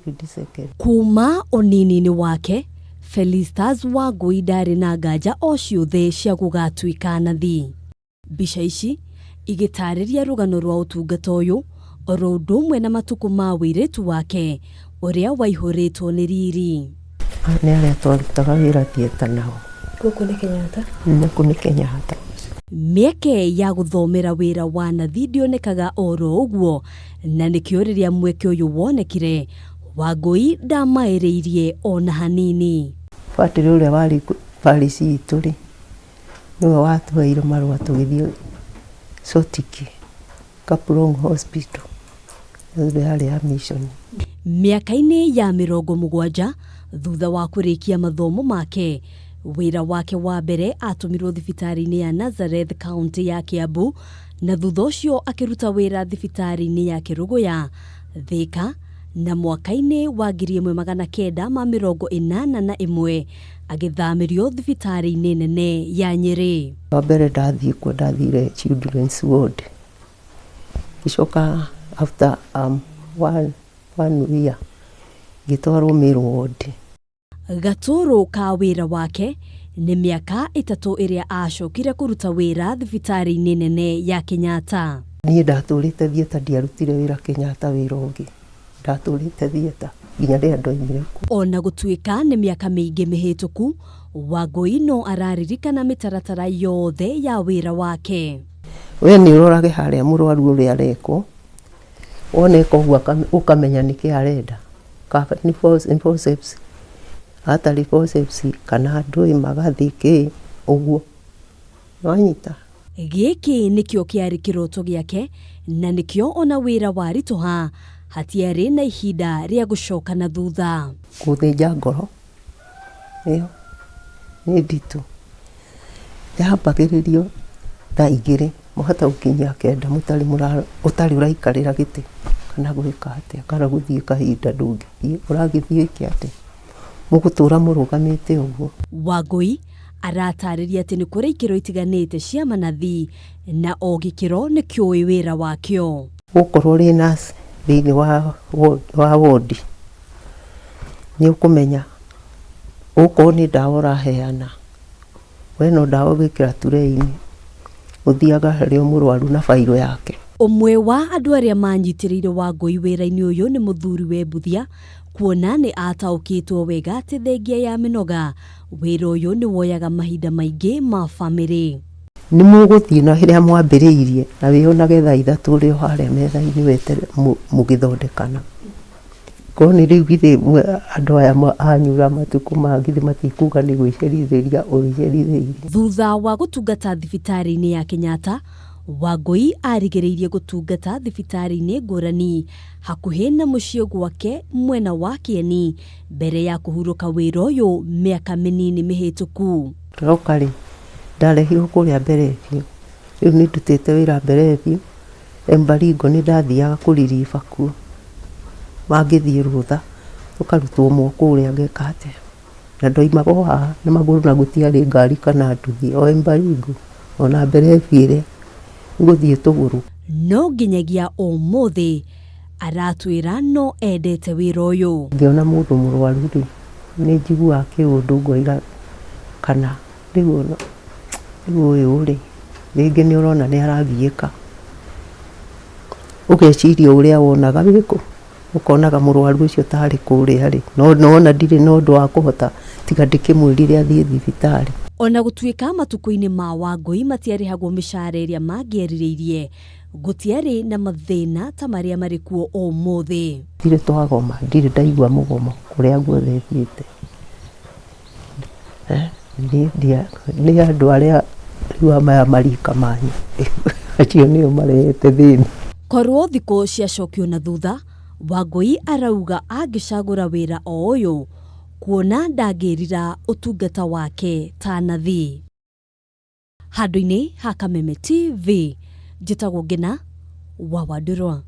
David II. Kuma ũnini-inĩ wake, Felistas Wangũi ndarĩ na nganja o ciothe cia gũgatuĩka nathi. Mbica ici igĩtarĩria rũgano rwa ũtungata ũyũ oro ũndũ ũmwe na matukũ ma ũirĩtu wake ũrĩa waihũrĩtwo nĩ riri. Aya nĩ arĩa twarutaga wĩra theatre nao. Gũkũ nĩ Kenyatta? Gũkũ nĩ Kenyatta. Mĩeke ya gũthomera wĩra wa nathi ndĩonekaga oro ũguo na nĩkĩo rĩrĩa mweke ũyũ wonekire Wangũi ndamaĩrĩirie ona hanini. Batĩrĩ ũrĩa warĩ parish itũ rĩ, nĩwe watũheire marũa tũgĩthiĩ Sotik, Kaplong Hospital, ĩyo yarĩ ya mission. Mĩaka-inĩ ya 70 thutha wa kũrĩkia mathomo make, wĩra wake wa mbere atũmirwo thibitarĩ-inĩ ya Nazareth kaũntĩ ya Kiambu na thutha ũcio akĩruta wĩra thibitarĩ-inĩ ya Kĩrũgũya, Thika, na mwaka-inĩ wa 1981 agĩthamĩrio thibitarĩ-inĩ nene ya Nyĩrĩ. Wa mbere ndathiĩ kuo ndathire children's ward, ngĩcoka after one year ngĩtwarwo male ward. Gatũrũ ka wĩra wake nĩ mĩaka 3 ĩrĩa acokire kũruta wĩra thibitarĩ-inĩ nene ya Kenyatta. Niĩ ndatũrĩte theatre, ndiarutire wĩra Kenyatta wĩra ũngĩ, ndatũrĩte theatre nginya rĩrĩa ndoimire kuo. Ona gũtuĩka nĩ mĩaka mĩingĩ mĩhĩtũku, Wangũi no araririkana mĩtaratara yothe ya wĩra wake. We nĩ ũrorage harĩa mũrwaru ũrĩa arekwo, wona eka ũguo ũkamenya nĩkĩ arenda, kana nĩ forceps, atarĩ forceps kana ndũĩ magathiĩ kĩ ũguo, nĩwanyita? Gĩkĩ nĩkĩo kĩarĩ kĩroto gĩake na nĩkĩo ona wĩra waritũha hatiarĩ na ihinda rĩa gũcoka na thutha. Gũthĩnja ngoro ĩyo nĩ nditũ, yambagĩrĩrio thaa 2 mwahota gũkinyia 9 mũtarĩ ũtarĩ ũraikarĩra gĩtĩ kana gwĩka atĩa kana gũthiĩ kahinda ndũngĩthiĩ, ũragĩthiĩ wĩke atĩa? Mũgũtũra mũrũgamĩte ũguo. Wangũi aratarĩria atĩ nĩ kũrĩ ikĩro itiganĩte cia manathi na o gĩkĩro nĩ kĩũĩ wĩra wakĩo. Gũkorwo ũrĩ nurse thĩinĩ wa ward nĩ ũkũmenya okorwo nĩ ndawa ũraheana, we no ndawa ũgwĩkĩra tray-inĩ, ũthiaga harĩ o mũrwaru na bairũ yake. Ũmwe wa andũ arĩa manyitĩrĩire Wangũi wĩra-inĩ ũyũ nĩ mũthuri we Mbuthia, kuona nĩ ataũkĩtwo wega atĩ thengia ya mĩnoga wĩra ũyũ nĩ woyaga mahinda maingĩ ma bamĩrĩ. Nĩ mũgũthiĩ na harĩa mwambĩrĩirie na wĩonage thaa 3 ũrĩ o harĩa metha-inĩ weterere mũgĩthondekana. Korwo nĩ rĩu githĩ andũ aya anyura matukũ maya githĩ matikuga nĩ gwĩcerithĩria ũgĩcerithĩirie. Thutha wa gũtungata thibitarĩ-inĩ ya Kenyatta, Wangũi arigĩrĩirie gũtungata thibitarĩ-inĩ ngũrani hakuhĩ na mũciĩ gwake mwena wa Kieni mbere ya kũhurũka wĩra ũyũ mĩaka mĩnini mĩhĩtũku. Ndoka rĩ, ndarehirwo kũrĩa Mberebio, rĩu nĩ ndutĩte wĩra Mberebio, Embaringo nĩ ndathiaga kũririba kuo, mangĩthiĩ rũtha, tũkarutwo moko ũrĩa ngeka atĩa, na ndoimaga o haha na magũrũ na gũtiarĩ ngari kana nduthi, o Embaringo ona Mberebio ĩrĩa gũthiĩ tũgũrũ. No nginyagia ũmũthĩ aratwĩra no endete wĩra ũyũ. Ngĩona mũndũ mũrwaru rĩ, nĩ njiguaga kĩũndũ ngoiga kana rĩu ũyũ rĩ, rĩngĩ nĩ ũrona nĩ aragiĩka, ũgeciria ũrĩa wonaga wĩkũ, ũkonaga mũrwaru ũcio tarĩ kũrĩa rĩ, no nona ndirĩ na ũndũ wa kũhota tiga ndĩkĩmwĩrire athiĩ thibitarĩ. Ona gũtuĩka matukũ-inĩ ma Wangũi matiarĩhagwo mĩcara ĩrĩa mangĩerirĩirie, gũtiarĩ na mathĩna ta marĩa marĩ kuo ũmũthĩ. Ndirĩ twagoma, ndirĩ ndaigua mũgomo kũrĩa guothe thiĩte. Nĩ andũ arĩa rĩu maya marika manyu, acio nĩo marehete thĩna. Korwo thikũ ciacokio na thutha, Wangũi arauga angĩcagũra wĩra o ũyũ kuona ndangĩrira ũtungata wake ta nathi. Handũ-inĩ ha Kameme TV, njĩtagwo Ngina wa Wandũrwa.